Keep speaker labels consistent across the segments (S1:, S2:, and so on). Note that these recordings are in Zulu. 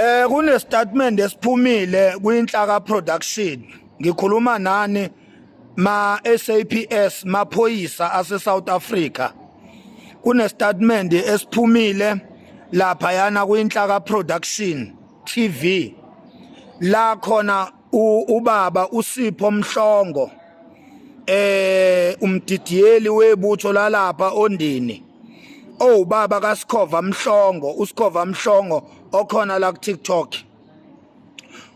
S1: Kune statement esiphumile kwiNhlaka Production. Ngikhuluma nani ma SAPS maphoyisa ase South Africa. Kune statement esiphumile lapha yana kwiNhlaka Production TV. La khona ubaba uSipho Mhlongo umdidiyeli webutho lalapha ondini owubaba kaSikhova Mhlongo, uSikhova Mhlongo okhona la ku TikTok.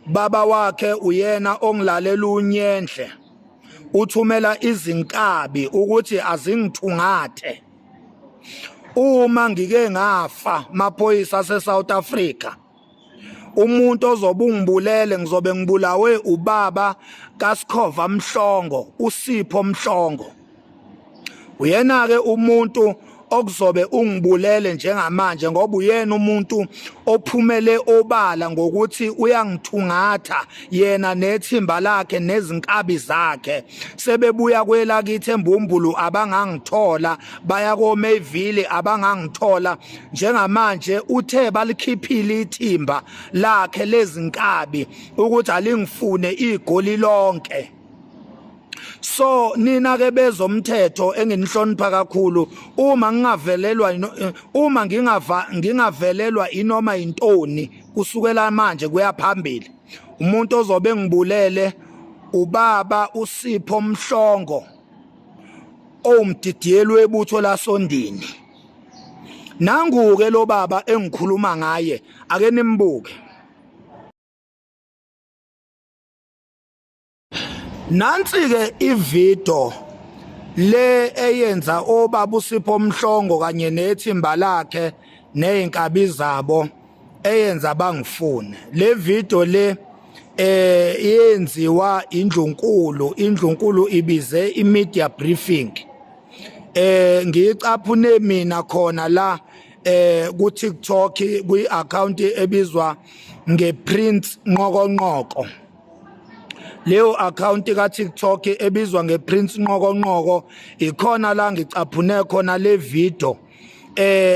S1: Baba wakhe uyena ongilalela unyendle, uthumela izinkabi ukuthi azingithungathe uma ngike ngafa maphoyisa ase South Africa. Umuntu ozobe ungibulele ngizobe ngibulawe ubaba kaSikhova Mhlongo, uSipho Mhlongo. Uyena ke umuntu okuzobe ungibulele njengamanje ngoba uyena umuntu ophumele obala ngokuthi uyangithungatha yena nethimba lakhe nezinkabi zakhe. Sebebuya kwelakithi eMbumbulu abangangithola, baya koMayville abangangithola. Njengamanje uthe balikhiphile ithimba lakhe lezinkabi ukuthi alingifune igoli lonke. So nina ke bezomthetho enginihlonipha kakhulu, uma ngingavelelwa uma ngingava ngingavelelwa inoma intoni kusukela manje kuya phambili, umuntu ozobe ngibulele ubaba uSipho Mhlongo owumdidiyeli webutho lasondini. Nangu-ke lo baba engikhuluma ngaye, ake nimbuke. Nansi-ke ividiyo le eyenza obaba uSipho Mhlongo kanye nethimba lakhe nezinkabi zabo eyenza bangifune. Le video le yenziwa indlunkulu, indlunkulu ibize i-media briefing. Ngiyicaphune mina khona la ku TikTok kwi account ebizwa ngePrince Nqokonqoko. Leyo account ka TikTok ebizwa ngePrince Nqokonqoko ikhona la ngicaphune khona le video,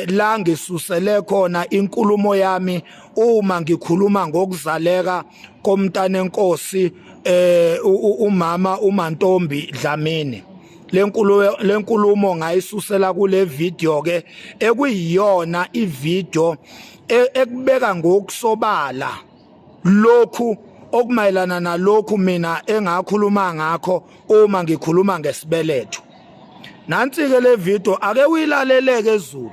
S1: la ngisusele khona inkulumo yami uma ngikhuluma ngokuzaleka komntana enkosi umama uMantombi Dlamini. Lenkulumo ngayisusela kule video ke ekuyiyona ivideo ekubeka ngokusobala lokhu okumayelana nalokhu mina engakhuluma ngakho uma ngikhuluma ngesibeletho. Nansi ke le video, ake uyilaleleke eZulu.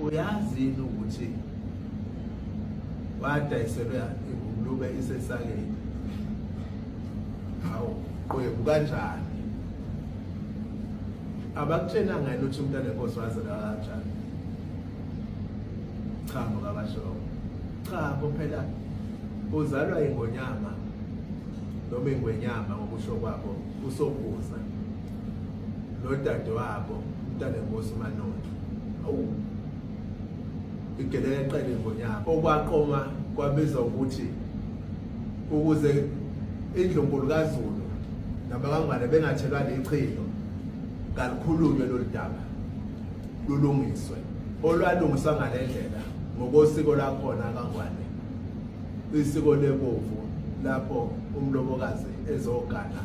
S2: Uyazi yini ukuthi wadayiselwa ingulube isesakeni? Hawu, qwebu kanjani? Abakutshelanga yini ukuthi umntana enkosi wazalwa kanjani? Cha, ngokabashoko. Cha, bo phela uzalwa ingonyama noma ingwenyama ngokusho kwabo uSobhuza nodadewabo umntanenkosi uManotho. Awu, igeleleqele ingonyama okwaqoma kwabiza ukuthi ukuze indlunkulu kaZulu nabakangwane bengathelwa lichilo, kalikhulunywe lolu daba lulungiswe. Olwalungiswa ngale ndlela ngokosiko lwakhona kaNgwane, isiko lebovu, lapho umlobokazi ezogana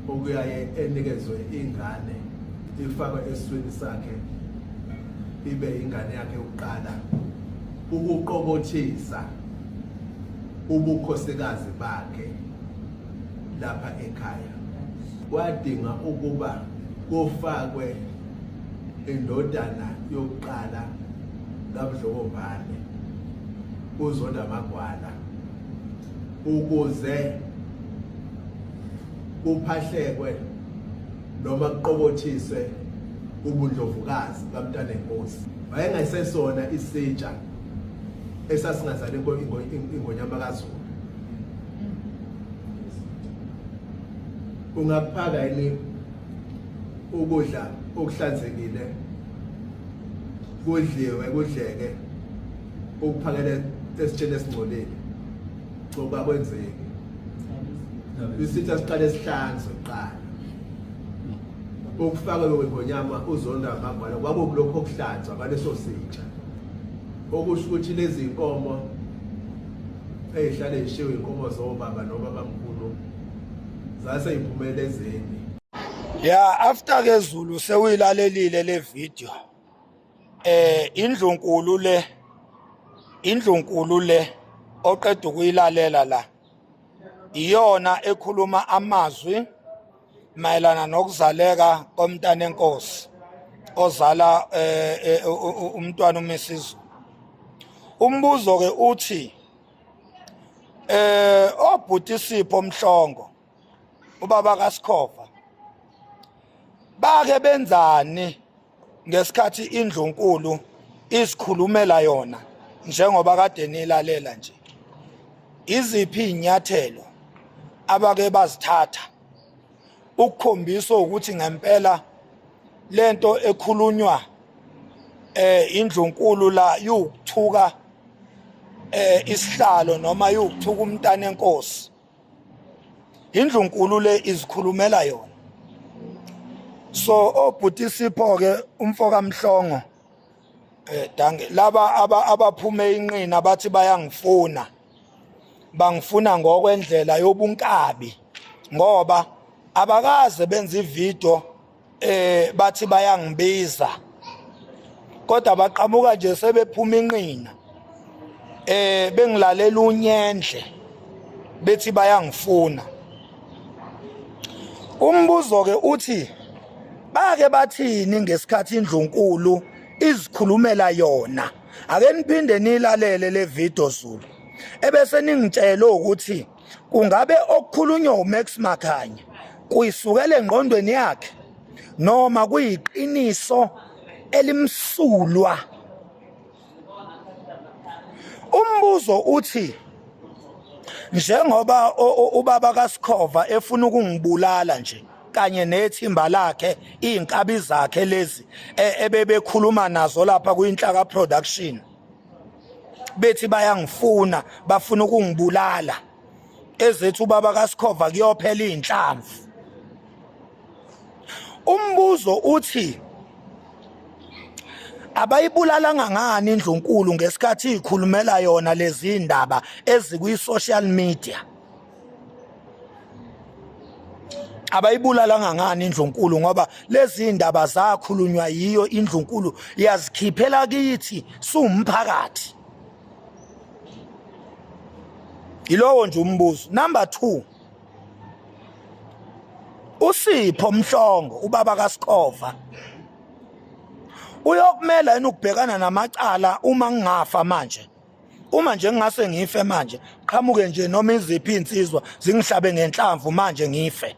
S2: okuyaye enikezwe ingane ifakwe esiswini sakhe ibe ingane yakhe yokuqala ukuqobothisa ubukhosikazi bakhe lapha ekhaya. Kwadinga ukuba kufakwe indodana yokuqala kaMdlokombane uZonda Magwala ukuze kuphahlekwe noma kuqobothiswe ubundlovukazi kaMntanenkosi. Wayengesesona isitsha esasingazali ingonyama kaZulu. Ungakuphaka yini ukudla okuhlanzekile kudliwe kudleke ukuphakele esitsheni esingcolile? Ngoba kwenzeki. Isitha siqale sihlanzwe kuqala. Ukufaka kwengonyama uZonda Magwala kwakukulokho okuhlanzwa ngaleso sitsha. Okusho ukuthi lezi nkomo ezihlale zishiwe inkomo zobaba nobabamkhulu zase yiphumela ezeni.
S1: Ya, after ke Zulu sewuyilalelile le video. Indlunkulu le, indlunkulu le oqeda ukuyilalela la iyona ekhuluma amazwi mayelana nokuzaleka komntana enkosi ozala umntwana uMisizulu. Umbuzo ke uthi obhuti Sipho Mhlongo, ubaba kaSikhova, bake benzani ngesikhathi indlunkulu isikhulumela yona njengoba kade nilalela nje? Iziphi inyathelo abake bazithatha ukukhombisa ukuthi ngempela lento ekhulunywa indlunkulu la yukuthuka isihlalo noma yukuthuka umntana enkosi? Indlunkulu le izikhulumela yona. So obhuti Sipho ke, umfo kaMhlongo, dange laba abaphume inqina bathi bayangifuna, bangifuna ngokwendlela yobunkabi, ngoba abakaze benza ivideo bathi bayangibiza, kodwa baqhamuka nje sebephuma inqina bengilalela unyendle bethi bayangifuna. Umbuzo ke uthi bake bathini ngesikhathi indlunkulu izikhulumela yona? Ake niphinde nilalele le video Zulu, ebese ningitshela ukuthi kungabe okukhulunywa uMax Makhanya kuyisukela engqondweni yakhe noma kuyiqiniso elimsulwa. Umbuzo uthi njengoba ubaba kaSikhova efuna ukungibulala nje kanye nethimba lakhe, izinkabi zakhe lezi ebebekhuluma nazo lapha kuyinhlaka production, bethi bayangifuna, bafuna ukungibulala, ezethu ubaba kaSikhova kuyophela izinhlamvu. Umbuzo uthi abayibulalanga ngani indlunkulu ngesikhathi ikhulumela yona lezi ndaba ezikwi social media? Abayibulalanga ngani indlunkulu? Ngoba lezi ndaba zakhulunywa yiyo indlunkulu, yazikhiphela kithi siwumphakathi. Yilowo nje umbuzo. Number 2, uSipho Mhlongo, ubaba kaSikhova, uyokumela yini ukubhekana namacala uma ngingafa manje? Uma nje ngingase ngife manje, qhamuke nje noma iziphi insizwa zingihlabe ngenhlamvu manje ngife,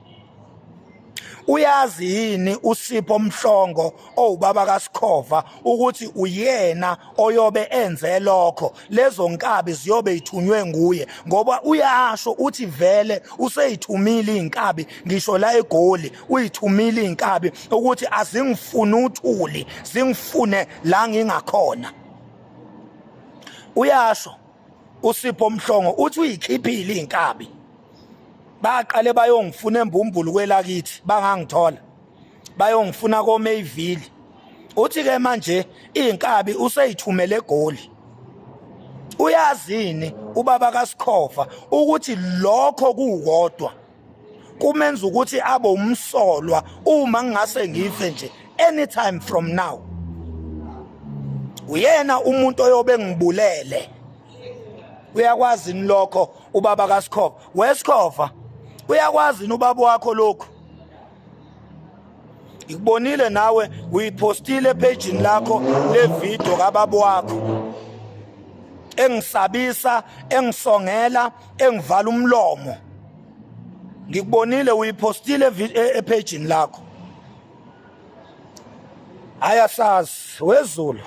S1: uyazi yini uSipho Mhlongo owubaba kaSikhova ukuthi uyena oyobe enze lokho? Lezo nkabi ziyobe ithunywe nguye, ngoba uyasho uthi vele useyithumile inkabi, ngisho la eGoli uyithumile inkabi ukuthi azingifune uthuli, zingifune la ngingakhona. Uyasho uSipho Mhlongo uthi uyikhiphile inkabi, baqale bayongifuna embumbulu kwelakithi, bangangithola, bayongifuna koMayville. Uthi ke manje inkabi useyithumele eGoli. Uyazini ubaba kaSikhova ukuthi lokho kukodwa kumenza ukuthi abe umsolwa uma ngingase ngife nje anytime from now? Uyena umuntu oyobe ngibulele. Uyakwazi lokho ubaba kaSikhova? WeSikhova, uyakwazi ubaba wakho lokhu? Ngikubonile nawe uyipostile epagini lakho le video kababa wakho engisabisa, engisongela, engivala umlomo. Ngikubonile uyipostile epagini lakho. Ayasazi wezulu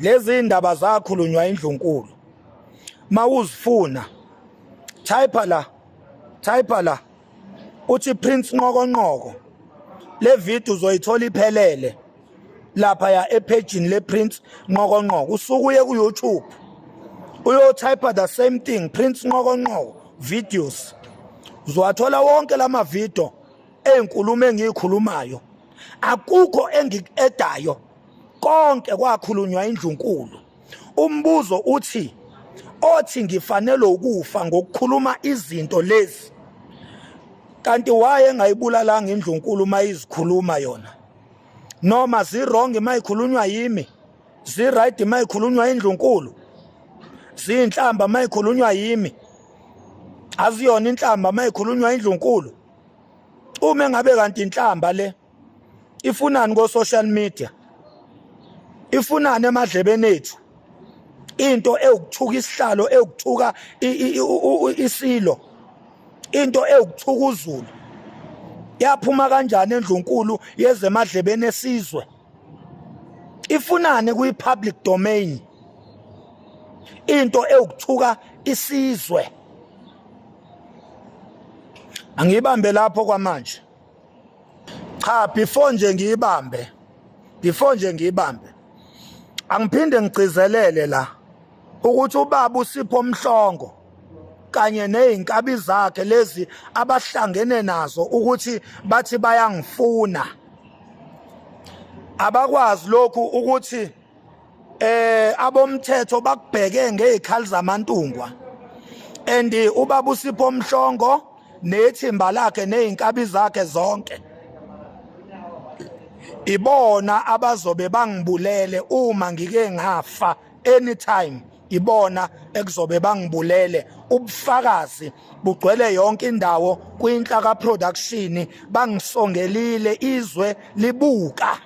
S1: lezi indaba zakhulunywa indlunkulu. Mawuzifuna, type la, type la uthi Prince Nqokonqoko, le video uzoyithola iphelele lapha ya epagini le Prince Nqokonqoko. Usuke uye ku YouTube, uyotype the same thing, Prince Nqokonqoko videos, uzowathola wonke lama video ezinkulumo engiyikhulumayo. Akukho engikuedayo, konke kwakhulunywa indlunkulu. Umbuzo uthi othi ngifanele ukufa ngokukhuluma izinto lezi, kanti waye engayibulalanga indlunkulu uma izikhuluma yona? Noma zi-wrong uma ikhulunywa yimi, zi-right uma ikhulunywa indlunkulu, ziyinhlamba uma ikhulunywa yimi, aziyona inhlamba uma ikhulunywa indlunkulu? Uma engabe kanti inhlamba le ifunani ko social media, ifunani emadlebeni ethu, into ewukuthuka isihlalo, ewukuthuka isilo, into ewukuthuka uZulu, yaphuma kanjani endlunkulu yezemadlebeni esizwe? Ifunani kwi public domain into ewukuthuka isizwe? Angibambe lapho kwamanje. Cha, before nje ngiyibambe, angiphinde ngigcizelele la ukuthi ubaba uSipho Mhlongo kanye nezinkabi zakhe lezi abahlangene nazo ukuthi bathi bayangifuna, abakwazi lokhu ukuthi abomthetho bakubheke ngezikhali zamantungwa. And ubaba uSipho Mhlongo nethimba lakhe nezinkabi zakhe zonke ibona abazobe bangibulele uma ngike ngafa anytime, ibona ekuzobe bangibulele. Ubufakazi bugcwele yonke indawo kwinhlaka production, bangisongelile izwe libuka.